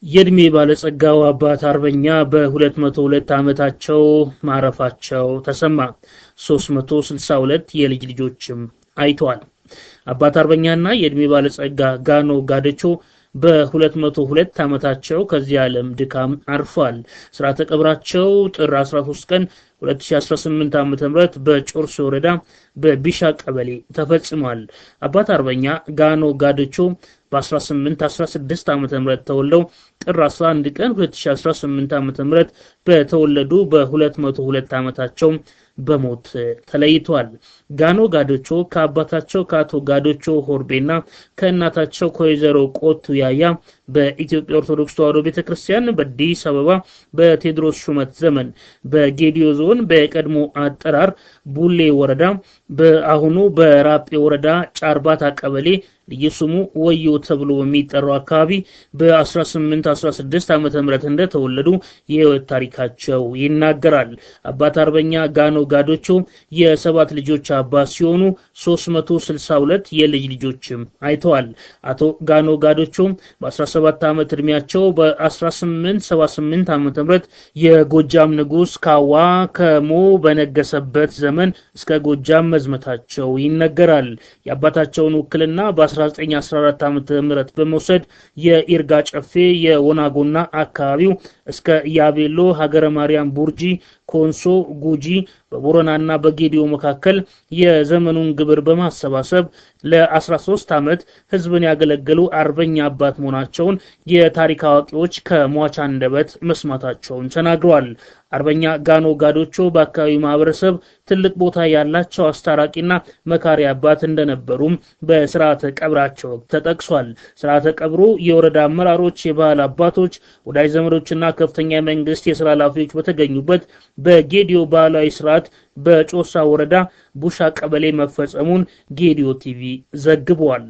የእድሜ ባለጸጋው አባት አርበኛ በ202 ዓመታቸው ማረፋቸው ተሰማ። 362 የልጅ ልጆችም አይተዋል። አባት አርበኛና የእድሜ ባለጸጋ ጋኖ ጋደቾ በ202 ዓመታቸው ከዚህ ዓለም ድካም አርፏል። ስርዓተ ቀብራቸው ጥር 13 ቀን 2018 ዓ.ም በጮርሶ ወረዳ በቢሻ ቀበሌ ተፈጽሟል። አባት አርበኛ ጋኖ ጋደቾ በ1816 ዓ.ም ተወልደው ጥር 11 ቀን 2018 ዓ.ም በተወለዱ በ202 ዓመታቸው በሞት ተለይቷል። ጋኖ ጋዶቾ ከአባታቸው ከአቶ ጋዶቾ ሆርቤና ከእናታቸው ከወይዘሮ ቆቱ ያያ በኢትዮጵያ ኦርቶዶክስ ተዋሕዶ ቤተክርስቲያን በአዲስ አበባ በቴዎድሮስ ሹመት ዘመን በጌዲዮ ዞን በቀድሞ አጠራር ቡሌ ወረዳ በአሁኑ በራጴ ወረዳ ጫርባታ ቀበሌ ልዩ ስሙ ወዮ ተብሎ በሚጠራው አካባቢ በ1816 ዓ.ም እንደተወለዱ የህይወት ታሪካቸው ይናገራል። አባት አርበኛ ጋኖ ጋዶቾ የሰባት ልጆች አባት ሲሆኑ 362 የልጅ ልጆችም አይተዋል። አቶ ጋኖ ጋዶቾ በ17 ዓመት ዕድሜያቸው በ1878 ዓ.ም የጎጃም ንጉሥ ካዋ ከሞ በነገሰበት ዘመን እስከ ጎጃም መዝመታቸው ይነገራል። የአባታቸውን ውክልና በ1914 ዓ.ም በመውሰድ የኢርጋ ጨፌ የወናጎና አካባቢው እስከ ያቤሎ፣ ሀገረ ማርያም፣ ቡርጂ፣ ኮንሶ፣ ጉጂ በቦረናና በጌዲዮ መካከል የዘመኑን ግብር በማሰባሰብ ለ13 ዓመት ህዝብን ያገለገሉ አርበኛ አባት መሆናቸውን የታሪክ አዋቂዎች ከሟች አንደበት መስማታቸውን ተናግረዋል። አርበኛ ጋኖ ጋዶቾ በአካባቢው ማህበረሰብ ትልቅ ቦታ ያላቸው አስታራቂና መካሪ አባት እንደነበሩም በስርዓተ ቀብራቸው ወቅት ተጠቅሷል። ስርዓተ ቀብሩ የወረዳ አመራሮች፣ የባህል አባቶች፣ ወዳጅ ዘመዶችና ከፍተኛ የመንግስት የስራ ኃላፊዎች በተገኙበት በጌዲዮ ባህላዊ ስርዓት በጮሳ ወረዳ ቡሻ ቀበሌ መፈጸሙን ጌዲዮ ቲቪ ዘግቧል።